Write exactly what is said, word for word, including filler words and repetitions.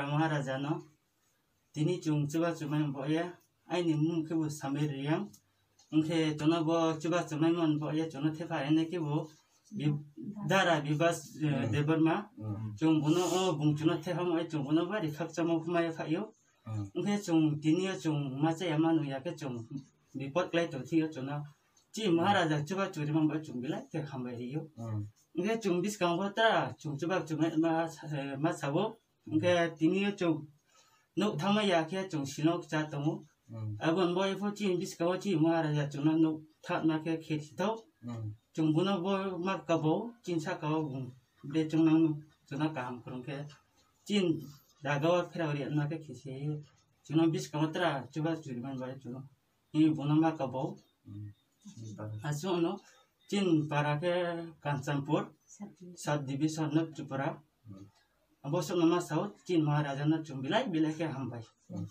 Maharaja no tini chwng chuba chumai bo ya, aini mung khe bo Samir Riyang. Hwnkhe chwngno bo chuba chumai man bo ya, chwngno thepha ene khe bo Bi-, Dara Bibas, eh, Hmm. Debbarma. Hmm. Chwng bono o bung chwngno thepha mo, chwng bono bari khakchangma phumaya phaio. Hmm. Hwnkhe chwng tini o chwng ma chaya manu ya khe chwng bipot klai tong thio chwngno. Chi Maharaja chuba churi man bo chwng belai khe hambai rio. Hmm. Hwnkhe chwng bwskango tra chwng chuba chumai ma, eh, ma sabo. Hwnkhe tini o chwng nuk thangma ya khe chwng sinok cha tongo. Hmm. Aboni bo epho chini bwskango chi Maharaja chwngno nuk thangma khe khe thithok. Hmm. Chwng bono bo ma kabo, chini saka o bung bre chwngno chwngno kaham kwrwng khe. Chini daga o pherao ri ma khe khe se. Chwngno bwskango tra chuba churi man bai chwngno. Ni bono ma kabo. Hmm. Aswk no chini para khe Kanchanpur, sub division no Tripura. Hmm. Abo sok no ma sao chini Maharaja no chwng belai belai khe hambai. Hmm.